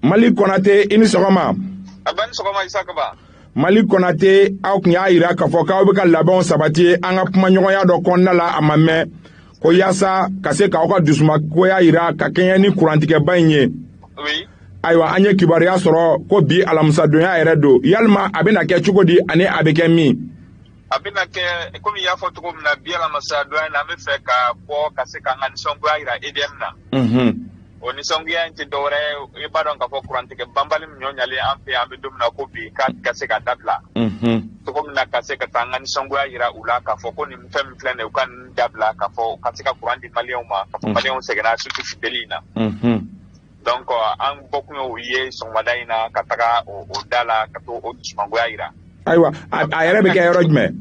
Mali Konate, i ni sɔgɔma. A ba ni sɔgɔma, Isa Kaba. Mali Konate, aw tun y'a yira k'a fɔ k'aw bɛ ka labɛnw sabati an ka kumaɲɔgɔnya dɔ kɔnɔna la, a ma mɛn ko yaasa ka se k'aw ka dusumagoya yira ka kɛɲɛ ni kurantigɛba in ye. Oui. Ayiwa, an ye kibaruya sɔrɔ ko bi alamisadonya yɛrɛ don. Yalima a bɛna kɛ cogo di ani a bɛ kɛ min? A bɛna kɛ komi i y'a fɔ cogo min na, bi alamisadonya in na, an bɛ fɛ ka bɔ ka se k'an ka nisɔngoya yira EDM na. O nisɔngoya in tɛ dɔwɛrɛ ye, i b'a dɔn k'a fɔ kurantigɛ banbali min ɲɔ ɲalen an fɛ yan, an bɛ don min na ko bi, k'a ka se ka dabila. Cogo min na ka se ka taa an ka nisɔngoya yira u la k'a fɔ ko nin fɛn min filɛ nin ye, u ka nin dabila, k'a fɔ ka se ka kuran di maliyɛnw ma, k'a fɔ maliyɛnw sɛgɛnna, surtout funteni in na. Donc an bɔkun ye o ye sɔgɔmada in na, ka taga o da la ka to o dusumangoya yira. Ayiwa, a yɛrɛ bɛ kɛ yɔrɔ jumɛn?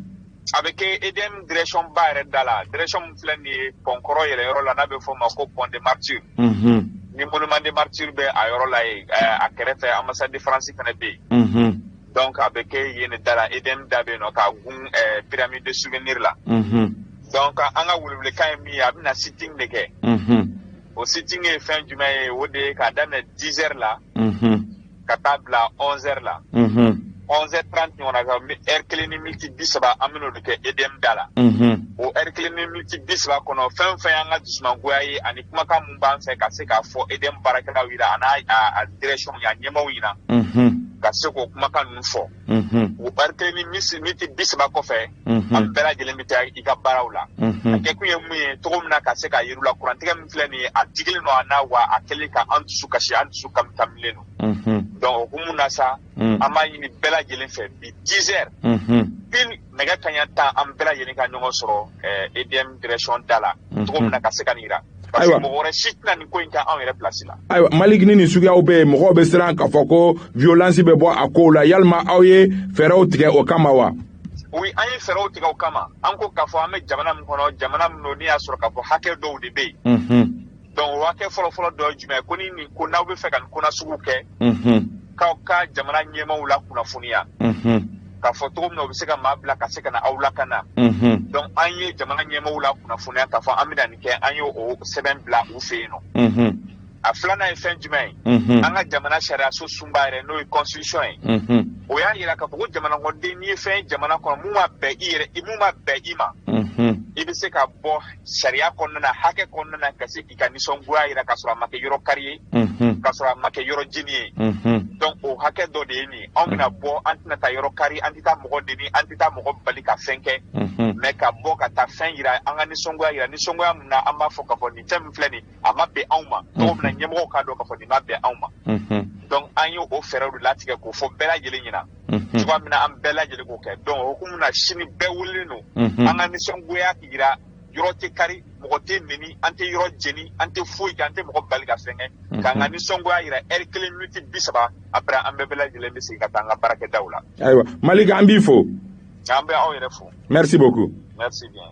A bɛ kɛ EDM direction ba yɛrɛ da la, direction min filɛ nin ye pont kɔrɔ yɛrɛ yɔrɔ la, n'a bɛ fɔ o ma ko pont des Martyrs. Ni monument des Martyrs bɛ a yɔrɔ la yen, a kɛrɛfɛ ambassade de France fana bɛ yen. Donc a bɛ kɛ yen de da la, EDM da bɛ yen nɔ, k'a gun pyramide de souvenir la. Donc an ka welewelekan ye min ye, a bɛna sitting de kɛ. O sitting ye fɛn jumɛn ye? O de ye k'a daminɛ 10 heures la ka taa bila 11 heures la. 11 heures 30 ɲɔgɔn na, heure kelen ni miniti 30, an bɛn'o de kɛ EDM da la. O heure kelen ni miniti 30 kɔnɔ, fɛn o fɛn y'an ka dusumangoya ye ani kumakan mun b'an fɛ ka se k'a fɔ EDM baarakɛlaw yira, a n'a a direction a ɲɛmaaw ɲɛna, ka se k'o kumakan ninnu fɔ. O heure kelen ni miniti 30 kɔfɛ, an bɛɛ lajɛlen bɛ taa i ka baaraw la. A kɛkun ye mun ye? Cogo min na ka se k'a yir'u la, kurantigɛ min filɛ nin ye, a digilen don an na wa a kɛlen ka an dusu kasi, an dusu kamilen don. Donc o hukumu na sa, an b'a ɲini bɛɛ lajɛlen fɛ, bi 10 heures pile, nɛgɛ kanɲɛ 10, an bɛɛ lajɛlen ka ɲɔgɔn sɔrɔ EDM direction da la, cogo min na ka se ka nin yira. Parce que mɔgɔ wɛrɛ si tɛna nin ko in kɛ anw yɛrɛ place la. Ayiwa Maliki, ni nin suguyaw bɛ yen, mɔgɔw bɛ siran k'a fɔ ko violence bɛ bɔ a kow la. Yalima aw ye fɛɛrɛw tigɛ o kama wa? Oui, an ye fɛɛrɛw tigɛ o kama. An ko k'a fɔ an bɛ jamana min kɔnɔ, jamana min don n'i y'a sɔrɔ k'a fɔ hakɛ dɔw de bɛ yen. Donc o hakɛ fɔlɔfɔlɔ dɔ ye jumɛn ye? Ko ni nin ko n'aw bɛ fɛ ka nin ko nasugu kɛ, k'aw ka jamana ɲɛmaaw la kunnafoniya, k'a fɔ cogo min na u bɛ se ka maa bila ka se ka na aw lakana. Donc an ye jamana ɲɛmaaw la kunnafoniya k'a fɔ an bɛna nin kɛ, an ye o sɛbɛn bila u fɛ yen nɔ. A filanan ye fɛn jumɛn ye? An ka jamana sariyaso sunba yɛrɛ, n'o ye constitution ye, o y'a yira k'a fɔ ko jamanakɔnɔden, n'i ye fɛn ye jamana kɔnɔ mun ma bɛn i yɛrɛ, mun ma bɛn i ma, i bɛ se ka bɔ sariya kɔnɔna na, hakɛ kɔnɔna na, ka se k'i ka nisɔngoya yira, k'a sɔrɔ a ma kɛ yɔrɔ kari ye, k'a sɔrɔ a ma kɛ yɔrɔ jeni ye. Donc o hakɛ dɔ de ye nin ye. Anw bɛna bɔ, an tɛna taa yɔrɔ kari, an tɛ taa mɔgɔ neni, an tɛ taa mɔgɔ bali ka fɛn kɛ, mais ka bɔ ka taa fɛn yira, an ka nisɔngoya yira, nisɔngoya min na an b'a fɔ k'a fɔ nin fɛn min filɛ nin, a ma bɛn anw ma, cogo min na ɲɛmɔgɔw k'a dɔn k'a fɔ nin ma bɛn anw ma. Donc an ye o fɛɛrɛw de latigɛ k'o fɔ bɛɛ lajɛlen ɲɛna, cogoya min na an bɛɛ lajɛlen k'o kɛ. Donc o hukumu na, sini bɛɛ welelen don an ka nisɔngoya yira. Yɔrɔ tɛ kari, mɔgɔ tɛ neni, an tɛ yɔrɔ jeni, an tɛ foyi kɛ, an tɛ mɔgɔ bali ka fɛn kɛ, k'an ka nisɔngoya yira heure kelen miniti 30. Après an bɛɛ lajɛlen bɛ segin ka taa an ka baarakɛdaw la. Ayiwa Maliki, an b'i fo. An bɛ aw yɛrɛ fo. Merci beaucoup. Merci bien.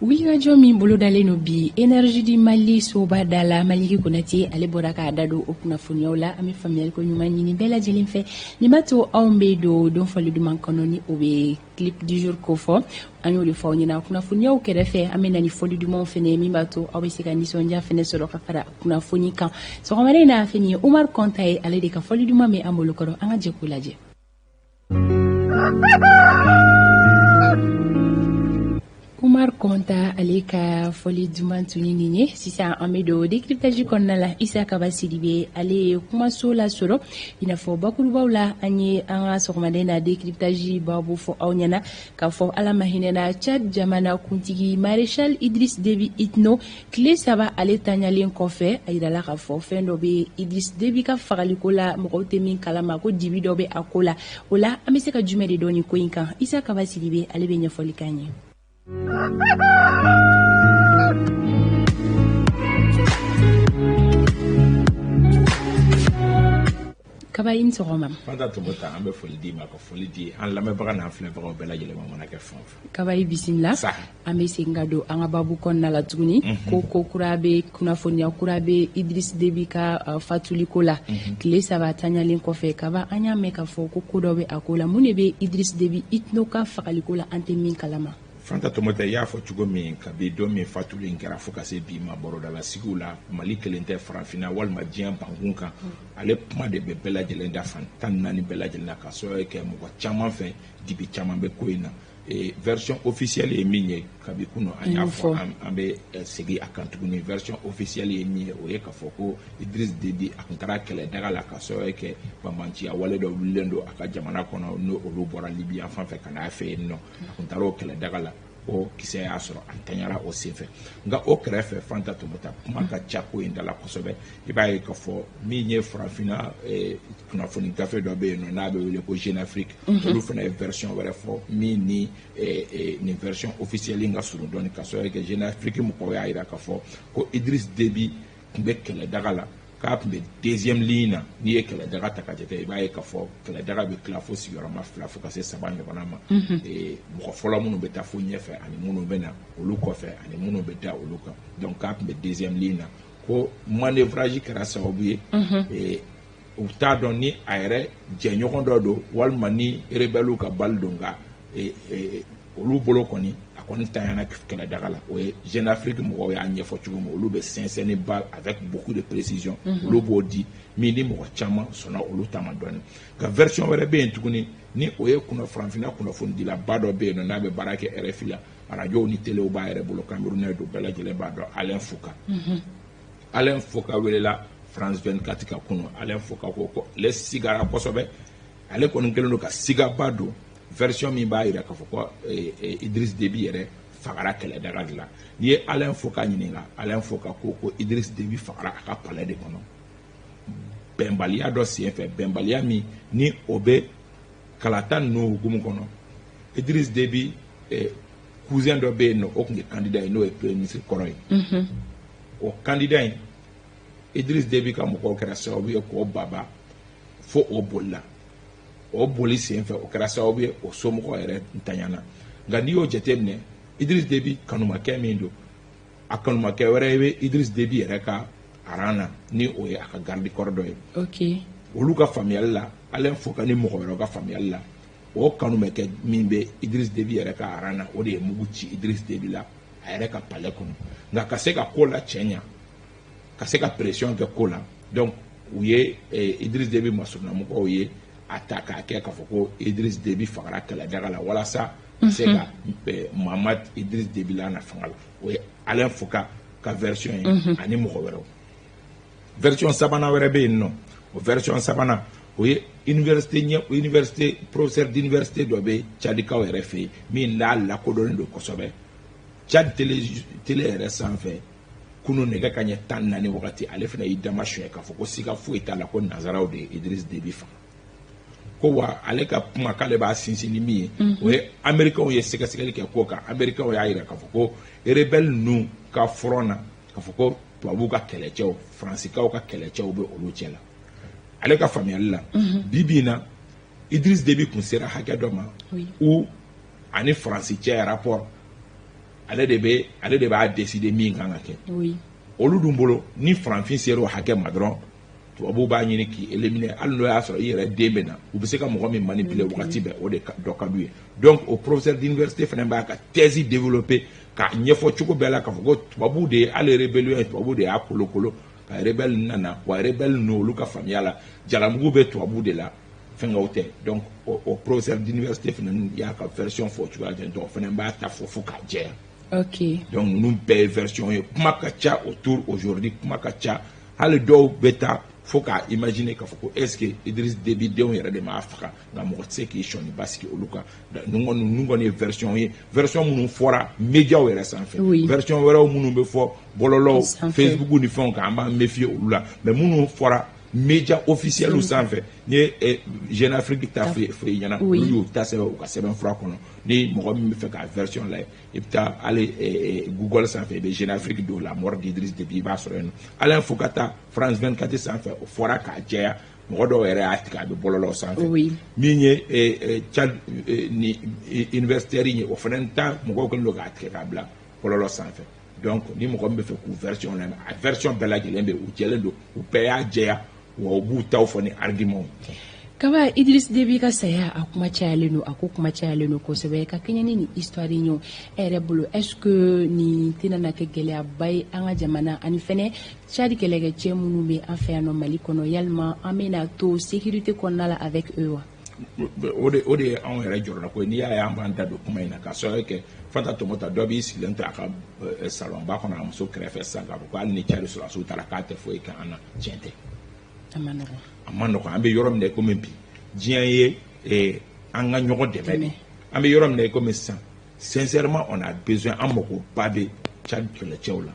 Wulikajɔ min bolodalen don bi Énergie du Mali soba da la, Maliki Konate ale bɔra k'a da don o kunnafoniyaw la. An bɛ faamuyali ko ɲuman ɲini bɛɛ lajɛlen fɛ. Nin b'a to anw bɛ don don fɔli duman kɔnɔ, ni o bɛ clip du jour kofɔ. An y'o de fɔ aw ɲɛna, kunnafoniyaw kɛrɛfɛ, an bɛ na ni fɔli dumanw fɛnɛ min b'a to aw bɛ se ka nisɔndiya fɛnɛ sɔrɔ ka fara kunnafoni kan. Sɔgɔmada in na, fɛn ye Umar Kɔnta ye, ale de ka fɔli duman bɛ an bolo kɔrɔ. An ka jɛ k'o lajɛ. Umar Kɔnta ale ka fɔli duman tun ye nin ye. Sisan an bɛ don décryptage kɔnɔna la. Isa Kaba Sidibe, ale ye kumaso lasɔrɔ. I n'a fɔ bakurubaw la, an ye an ka sɔgɔmada na décryptage babu fɔ aw ɲɛna k'a fɔ Ala ma hinɛna Tchad jamana kuntigi Maréchal Idriss Déby Itno, tile 3 ale taɲalen kɔfɛ, a yirala k'a fɔ fɛn dɔ bɛ Idriss Déby ka fagaliko la, mɔgɔw tɛ min kalama, ko dibi dɔ bɛ a ko la. O la, an bɛ se ka jumɛn de dɔn nin ko in kan? Isa Kaba Sidibe, ale bɛ ɲɛfɔli k'an ye. Kaba, i ni sɔgɔma. Fanta Tɔnbɔta, an bɛ foli d'i ma, ka foli di an lamɛnbaga n'an filɛbagaw bɛɛ lajɛlen ma, mana kɛ fɛn o fɛn. Kaba, i bisimila. An bɛ segin ka don an ka babu kɔnɔna la tuguni. Ko kura bɛ, kunnafoniya kura bɛ Idriss Déby ka fatuliko la, tile 3 taɲalen kɔfɛ. Kaba, an y'a mɛn k'a fɔ ko ko dɔ bɛ a ko la. Mun de bɛ Idriss Déby Itno ka fagaliko la, an tɛ min kalama? Fanta Tɔmɔtɛ, i y'a fɔ cogo min, kabi don min fatuli in kɛra fo ka se bi ma, barodalasigiw la, Mali kelen tɛ, farafinna walima diɲɛ bankun kan, ale kuma de bɛ bɛɛ lajɛlen da fan 14 bɛɛ lajɛlen na, ka sababu kɛ mɔgɔ caman fɛ dibi caman bɛ ko in na. Version officielle ye min ye, kabi kunun an y'a fɔ, an bɛ segin a kan tuguni. Version officielle ye min ye, o ye k'a fɔ ko Idriss Déby, a tun taara kɛlɛdaga la, ka sababu kɛ banbanciya wale dɔ wulilen don a ka jamana kɔnɔ, n'o olu bɔra Libi yan fan fɛ ka n'a fɛ yen nɔ. A tun taara o kɛlɛdaga la, o kisɛ y'a sɔrɔ, a tanyara o senfɛ. Nka o kɛrɛfɛ, Fanta Tɔmɔta, kuma ka ca ko in da la kosɛbɛ. I b'a ye k'a fɔ min ye farafinna kunnafoni gafe dɔ bɛ yen nɔ, n'a bɛ wele ko Jeune Afrique, olu fana ye version wɛrɛ fɔ min ni nin version officielle in ka surun dɔɔni, ka sababu kɛ Jeune Afrique mɔgɔw y'a jira k'a fɔ ko Idriss Déby tun bɛ kɛlɛdaga la, k'a tun bɛ deuxième ligne na. N'i ye kɛlɛdaga ta ka jate, i b'a ye k'a fɔ kɛlɛdaga bɛ tila fo sigiyɔrɔma fila fo ka se saba ɲɔgɔnna ma: mɔgɔ fɔlɔ minnu bɛ taa fo ɲɛfɛ, ani minnu bɛ na olu kɔfɛ, ani minnu bɛ da olu kan. Donc k'a tun bɛ deuxième ligne na, ko manœuvrage kɛra sababu ye, u t'a dɔn ni a yɛrɛ jɛɲɔgɔn dɔ don walima ni rebelle ka balle don. Nka olu bolo kɔni, a kɔni tanyana kɛlɛdaga la. O ye Jeune Afrique mɔgɔw y'a ɲɛfɔ cogo min. Olu bɛ sɛnsɛnni ba avec beaucoup de précision, olu b'o di min ni mɔgɔ caman sɔnna olu ta ma dɔɔni. Nka version wɛrɛ bɛ yen tuguni, ni o ye farafinna kunnafonidilaba dɔ bɛ yen nɔ, n'a bɛ baara kɛ RFI la, arajow ni telew b'a yɛrɛ bolo, Camerounais don, bɛɛ lajɛlen b'a dɔn, Alain Foka. Alain Foka welela France 24 ka kunun. Alain Foka ko ale sigara kosɛbɛ. Ale kɔni kɛlen don ka sigaba don version min b'a jira k'a fɔ ko Idriss Déby yɛrɛ fagara kɛlɛdaga de la. N'i ye Alain Foka ɲininka, Alain Foka ko Idriss Déby fagara a ka palais de kɔnɔ, bɛnbaliya dɔ senfɛ, bɛnbaliya min ni o bɛ kalata ninnu hukumu kɔnɔ. Idriss Déby cousin dɔ bɛ yen nɔ, o tun ye candidat ye, n'o ye premier ministre kɔrɔ ye. O candidat in, Idriss Déby ka mɔgɔw kɛra sababu ye k'o baba fo o bolila. O boli senfɛ, o kɛra sababu ye o somɔgɔw yɛrɛ ntanyana. Nka n'i y'o jateminɛ, Idriss Déby kanumakɛ min don, a kanumakɛ wɛrɛ bɛ Idriss Déby yɛrɛ ka rang na, ni o ye a ka garde corps dɔ ye. Olu ka faamuyali la, Alain Foka ni mɔgɔ wɛrɛw ka faamuyali la, o kanumakɛ min bɛ Idriss Déby yɛrɛ ka rang na, o de ye mugu ci Idriss Déby la a yɛrɛ ka palais kɔnɔ. Nka ka se ka ko la cɛ ɲa, ka se ka pression kɛ ko la, donc u ye Idriss Déby masurunamɔgɔw ye a ta k'a kɛ k'a fɔ ko Idriss Déby fagara kɛlɛdaga la, walasa ka se ka Mahamat Idriss Déby la na fanga la. O ye Alain Foka ka version ye, ani mɔgɔ wɛrɛw. Version sabanan wɛrɛ bɛ yen nɔ. O version sabanan, o ye université ɲɛ, université, professeur d'université dɔ bɛ Tchadikaw yɛrɛ fɛ yen, min n'a lakodɔnnen don kosɛbɛ Tchad télé, télé yɛrɛ sanfɛ kunun nɛgɛ ka ɲɛ 14 wagati. Ale fana y'i dama suɲɛ k'a fɔ ko siga foyi t'a la ko nanzaraw de ye Idriss Déby faga. Ko wa ale ka kuma, k'ale b'a sinsin ni min ye, o ye Américains ye sɛgɛsɛgɛli kɛ ko kan. Américains y'a jira k'a fɔ ko rebelle ninnu ka front na, k'a fɔ ko tubabuw ka kɛlɛcɛw, Faransikaw ka kɛlɛcɛw bɛ olu cɛ la. Ale ka faamuyali la, bi bi in na, Idriss Déby kun sera hakɛ dɔ ma ou ani Faransi cɛ rapport, ale de b'a décider min kan ka kɛ. Olu dun bolo, ni farafin sera o hakɛ ma dɔrɔn, tubabuw b'a ɲini k'i éliminer, hali n'o y'a sɔrɔ i yɛrɛ den bɛ na. U bɛ se ka mɔgɔ min manipuler wagati bɛɛ, o de dɔ ka d'u ye. Donc o professeur d'université fana b'a ka thèse développer k'a ɲɛfɔ cogo bɛɛ la k'a fɔ ko tubabuw de ye hali rébellion ye, tubabuw de y'a kolokolo ka rebelle nana wa rebelle ninnu, olu ka faamuya la, jalamugu bɛ tubabuw de la, fɛnkɛw tɛ. Donc o professeur d'université fana y'a ka version fɔ o cogoya la. Donc o fana b'a ta fɔ fo k'a jɛya. Donc ninnu bɛɛ ye version ye. Kuma ka ca autour aujourd'hui, kuma ka ca. Hali dɔw bɛ taa fo k'a imaginer k'a fɔ ko est ce que Idriss Déby denw yɛrɛ de m'a faga. Nka mɔgɔ tɛ se k'i sɔnni basigi olu kan. Ninnu kɔni ye version ye, version minnu fɔra médiaw yɛrɛ sanfɛ. Version wɛrɛw minnu bɛ fɔ bɔlɔlɔw, Facebook ni fɛnw kan, an b'an méfier olu la. Mais minnu fɔra média officiel sanfɛ, n'i ye Jeune Afrique ta f'i ɲɛna, olu y'u ta sɛbɛn u ka sɛbɛn fura kɔnɔ. Ni mɔgɔ min bɛ fɛ ka version lajɛ, i bɛ taa hali Google sanfɛ, i bɛ Jeune Afrique don, la mort d'Idriss Déby, i b'a sɔrɔ yen nɔ. Alain Foka ta France 24 sanfɛ, o fɔra k'a jɛya, mɔgɔ dɔw yɛrɛ y'a tigɛ, a bɛ bɔlɔlɔ sanfɛ. Min ye Tchad ni universitaire ye, o fana ta, mɔgɔw kɛlen don k'a tigɛ k'a bila bɔlɔlɔ sanfɛ. Donc ni mɔgɔ min bɛ fɛ k'u version lamɛn, a version bɛɛ lajɛlen bɛ, u jɛlen don, u bɛɛ y'a jɛya, wa u b'u taw fɔ ni argument. Kaba, Idriss Déby ka saya, a kuma cayalen don, a ko kuma cayalen don kosɛbɛ ka kɛɲɛ ni nin histoire in ye. E yɛrɛ bolo, est ce que nin tɛna na kɛ gɛlɛyaba ye an ka jamana ani fɛnɛ Tchad kɛlɛkɛcɛ minnu bɛ an fɛ yan nɔ Mali kɔnɔ? Yalima an bɛna to sécurité kɔnɔna la avec eux wa? O de ye anw yɛrɛ jɔrɔla ko ye. N'i y'a ye an b'an da don kuma in na, ka sababu kɛ Fanta Tɔmɔta, dɔ b'i sigilen to a ka salonba kɔnɔ a muso kɛrɛfɛ sisan k'a fɔ ko hali ni Tchad sɔrɔdasiw taara, k'a tɛ foyi kɛ an na. Tiɲɛ tɛ. A ma nɔgɔn. A ma nɔgɔn. An bɛ yɔrɔ min na i komi bi, diɲɛ ye an ka ɲɔgɔn dɛmɛ de. An bɛ yɔrɔ min na i komi sisan, sincèrement, on a besoin, an makoba bɛ Tchad kɛlɛcɛw la,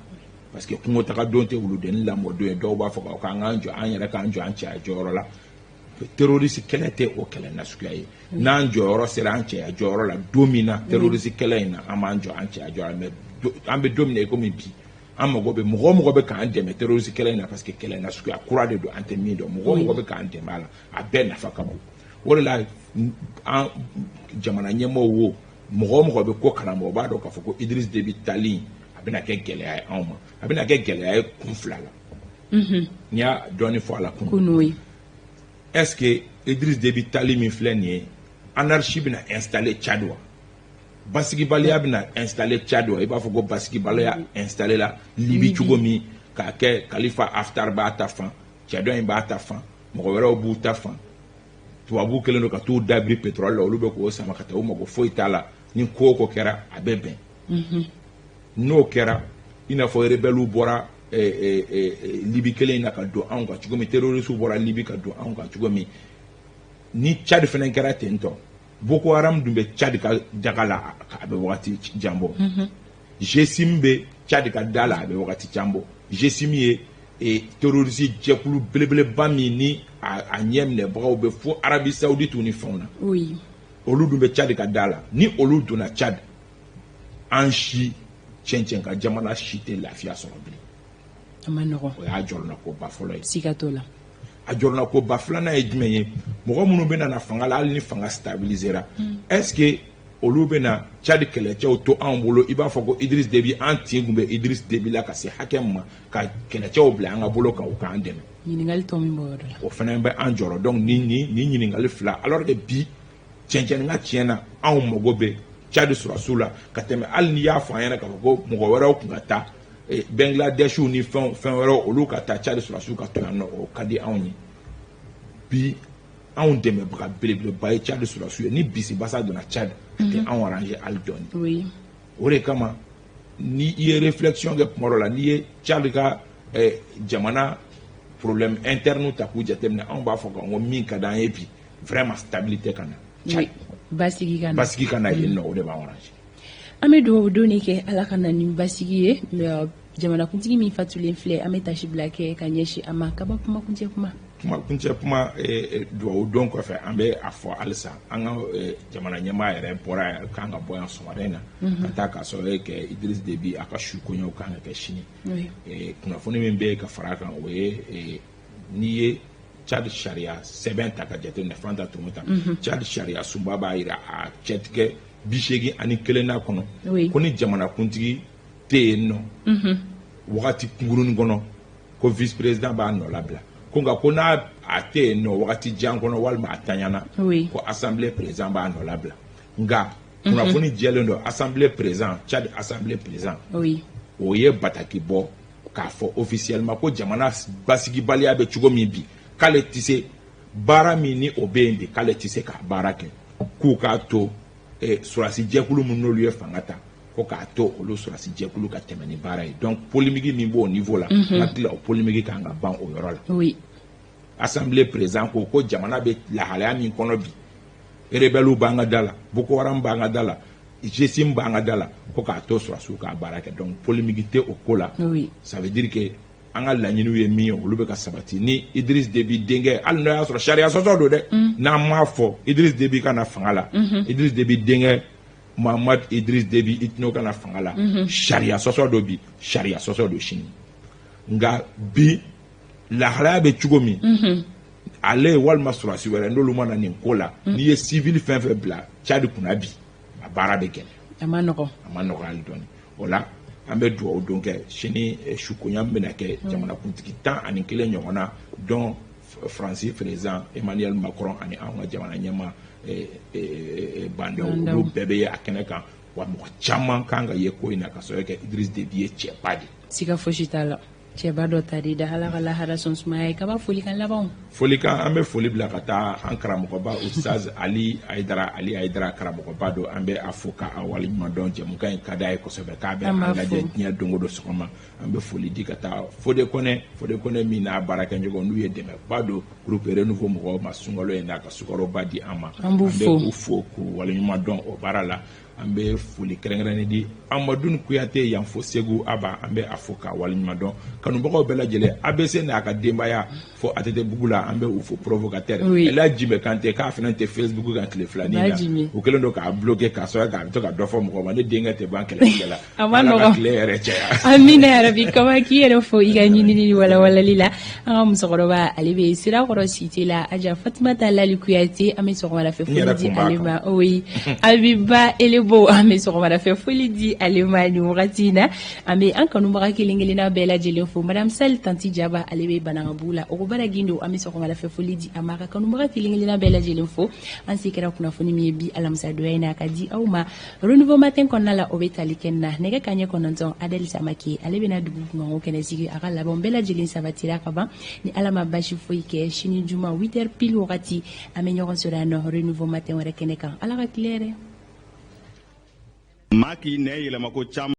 parce que kungotaga don tɛ wuludennin lamɔdon ye. Dɔw b'a fɔ k'an k'an jɔ, an yɛrɛ k'an jɔ an cɛya jɔyɔrɔ la. Terroriste kɛlɛ tɛ o kɛlɛ nasuguya ye. N'an jɔyɔrɔ sera an cɛya jɔyɔrɔ la don min na terroriste kɛlɛ in na, an b'an jɔ an cɛya jɔyɔrɔ la. Mais an bɛ don min na i komi bi, an mago bɛ mɔgɔ o mɔgɔ bɛ k'an dɛmɛ terroriste kɛlɛ in na, parce que kɛlɛ nasuguya kura de don, an tɛ min dɔn. Mɔgɔ o mɔgɔ bɛ k'an dɛmɛ a la, a bɛɛ nafa ka bon. O de la, an jamana ɲɛmɔgɔw wo, mɔgɔ o mɔgɔ bɛ ko kalama, o b'a dɔn k'a fɔ ko Idriss Déby tali, a bɛna kɛ gɛlɛya ye anw ma. A bɛna kɛ gɛlɛya ye kun fila la. N y'a dɔɔni fɔ a la kunun. Est ce que Idriss Déby tali min filɛ nin ye, anarchie bɛna installer Tchad wa? Basigibaliya bɛna installer Tchad wa? I b'a fɔ ko basigibaliya installer la Libi cogo min, k'a kɛ Khalifa Haftar b'a ta fan, cɛ dɔ in b'a ta fan, mɔgɔ wɛrɛw b'u ta fan, tubabuw kɛlen don ka t'u dabiri pétrole la, olu bɛ k'o sama ka taa, u mago foyi t'a la. Ni ko o ko kɛra, a bɛ bɛn. N'o kɛra, i n'a fɔ rebelles bɔra Libi kelen in na ka don anw kan cogo min, terroristes bɔra Libi ka don anw kan cogo min, ni Tchad fana kɛra ten tɔ. Boko Haram dun bɛ Tchad ka daga la, a bɛ wagati jan bɔ. GSIM bɛ Tchad ka da la, a bɛ wagati jan bɔ. GSIM ye terroriste jɛkulu belebeleba min ni a ɲɛ minɛbagaw bɛ fo Arabie Saoudite ni fɛnw na. Olu dun bɛ Tchad ka da la. Ni olu donna Tchad, an si cɛncɛn ka jamana si tɛ lafiya sɔrɔ bilen. A ma nɔgɔn. O y'a jɔrɔnakoba fɔlɔ ye. Siga t'o la. A jɔrɔnakoba filanan ye jumɛn ye? Mɔgɔ minnu bɛ na fanga la, hali ni fanga stabilisera, est ce que olu bɛna Tchad kɛlɛcɛw to anw bolo? I b'a fɔ ko Idriss Déby, an tin tun bɛ Idriss Déby la ka se hakɛ min ma, ka kɛlɛcɛw bila an ka bolo kan, u k'an dɛmɛ. Ɲininkali tɔ min b'o yɔrɔ la. O fana bɛ an jɔrɔ. Donc ni ɲininkali fila, alors que bi cɛncɛn ka tiɲɛ na, anw mago bɛ Tchad sɔrɔdasiw la ka tɛmɛ hali n'i y'a fɔ an ɲɛna k'a fɔ ko mɔgɔ wɛrɛw tun ka taa, Bangladesh ni fɛn fɛn wɛrɛw, olu ka taa, Tchad sɔrɔdasiw ka to yan nɔ, o ka di anw ye. Bi anw dɛmɛbaga belebeleba ye Tchad sɔrɔdasiw ye. Ni bisibasa donna Tchad, a tɛ anw arranger hali dɔɔni. O de kama, ni i ye réflexion kɛ kuma dɔ la, n'i ye Tchad ka jamana problème interne ta k'u jateminɛ, anw b'a fɔ ko min ka d'an ye bi, vraiment, stabilité ka na. Basigi ka na. Basigi ka na yen nɔ, o de b'an arranger. An bɛ dugawu don de kɛ, Ala ka na ni basigi ye. Jamanakuntigi min fatulen filɛ, an bɛ tasi bila kɛ ka ɲɛsin a ma. Kaba, kuma kuncɛ kuma. Kuma kuncɛ kuma, dugawu don kɔfɛ, an bɛ a fɔ halisa, an ka jamana ɲɛmaa yɛrɛ bɔra yan, kan ka bɔ yan sɔgɔmada in na ka taa, k'a sɔrɔ kɛ Idriss Déby a ka su koɲɛw kan ka kɛ sini. Kunnafoni min bɛ yen ka fara a kan, o ye n'i ye Tchad sariya sɛbɛn ta ka jateminɛ, Fanta Tɔmɔta, Tchad sariya sunba b'a jira a cɛtigɛ 81nan kɔnɔ ko ni jamanakuntigi tɛ yen nɔ wagati kunkurunin kɔnɔ, ko vice président b'a nɔ labila. Ko nka ko n'a a tɛ yen nɔ wagati jan kɔnɔ walima a tanyana, ko assemblée président b'a nɔ labila. Nka kunnafoni jɛlen don, assemblée président, Tchad assemblée président, o ye bataki bɔ k'a fɔ officiellement ko jamana basigibaliya bɛ cogo min bi, k'ale tɛ se baara min ni o bɛ yen bi, k'ale tɛ se k'a baara kɛ, k'u k'a to sɔrɔdasi jɛkulu min n'olu ye fanga ta, ko k'a to olu sɔrɔdasi jɛkulu ka tɛmɛ ni baara ye. Donc polémique min b'o niveau la, n hakili la o polémique kan ka ban o yɔrɔ la. Assemblée président ko ko jamana bɛ lahalaya min kɔnɔ bi, rebelles b'an ka da la, Boko Haram b'an ka da la, GSIM b'an ka da la, ko k'a to sɔrɔdasiw k'a baara kɛ. Donc polémique tɛ o ko la. Ça veut dire que an ka laɲiniw ye min ye, olu bɛ ka sabati. Ni Idriss Déby denkɛ, hali n'o y'a sɔrɔ sariya sɔsɔ don dɛ, n'an m'a fɔ Idriss Déby ka na fanga la, Idriss Déby denkɛ Mahamat Idriss Déby Itno ka na fanga la, sariya sɔsɔ don bi, sariya sɔsɔ don sini. Nka bi lahalaya bɛ cogo min, ale walima sɔrɔdasi wɛrɛ n'olu ma na nin ko la, n'i ye civil fɛn fɛn bila Tchad kunna bi, a baara bɛ gɛlɛya. A ma nɔgɔn. A ma nɔgɔn hali dɔɔni. O la, an bɛ dugawu don kɛ sini, sukonya min bɛna kɛ jamanakuntigi 11 ɲɔgɔn na, dɔn Faransi président Emmanuel Macron ani anw ka jamana ɲɛmaa Bah N'Daw, olu bɛɛ bɛ ye a kɛnɛ kan. Wa mɔgɔ caman kan ka ye ko in na ka sababu kɛ Idriss Déby ye cɛba de ye. Siga fosi t'a la, cɛba dɔ ta de da. Ala ka lahara sɔn sumaya ye. Kaba, folikan labanw. Folikan, an bɛ foli bila ka taa an karamɔgɔba Ustaz Ali Hayidara. Ali Hayidara, karamɔgɔba don, an bɛ a fo k'a waleɲuman dɔn. Jɛmukan in ka d'a ye kosɛbɛ, k'a bɛ an lajɛ diɲɛ don o don sɔgɔma. An bɛ foli di ka taa Fode Kɔnɛ, Fode Kɔnɛ min n'a baarakɛɲɔgɔn, n'u ye dɛmɛba don groupe Renouveau mɔgɔw ma sunkalo in na, ka sukaroba di an ma. An b'u fo, an bɛ u fo k'u waleɲuman dɔn o baara la. An bɛ foli kɛrɛnkɛrɛnnen di Amadou Kuyate yan fo Segu Aba, an bɛ a fo k'a waleɲuman dɔn. Kanubagaw bɛɛ lajɛlen, ABC n'a ka denbaya fo ATT bugu la, an bɛ u fo. Provocateur Elhaji Jimɛ Kante, k'a fana tɛ Facebook kan tile filanin na, u kɛlen don k'a bloquer k'a sababu kɛ a bɛ to ka dɔ fɔ mɔgɔ ma. Ne denkɛ tɛ ban kɛlɛtigɛ la. A ma nɔgɔn. Tile yɛrɛ caya. Amina yarabi. Kaba, k'i yɛrɛ fo i ka ɲinini ni walawalali la. An ka musokɔrɔba, ale bɛ Sirakɔrɔ cité la, Aja Fatumata Lali Kuyate, an bɛ sɔgɔmada fɛ foli di ale ma. Oui, Abiba Elebo, an bɛ sɔgɔmada fɛ foli di ale ma nin wagati in na. An bɛ an kanubaga kelen kelenna bɛɛ lajɛlen fo. Madame Sali Tanti Jaba, ale bɛ Banankabugu la, Ogobara Gindo, an bɛ sɔgɔmada fɛ foli di a ma, ka kanubaga kelen kelenna bɛɛ lajɛlen fo. An se kɛra kunnafoni min ye bi alamisadonya in na ka di aw ma Renouveau Matin kɔnɔna la, o bɛ tali kɛ na nɛgɛ kanɲɛ 9. Adɛli Samake, ale bɛna dugu kunkanko kɛnɛ sigi. A ka labɛnw bɛɛ lajɛlen sabatira ka ban. Ni Ala ma basi foyi kɛ, sini juma 8 heures pile wagati, an bɛ ɲɔgɔn sɔrɔ yan nɔ Renouveau Matin wɛrɛ kɛnɛ kan. Ala ka tile yɛrɛ. Maa k'i nɛ yɛlɛma ko caman.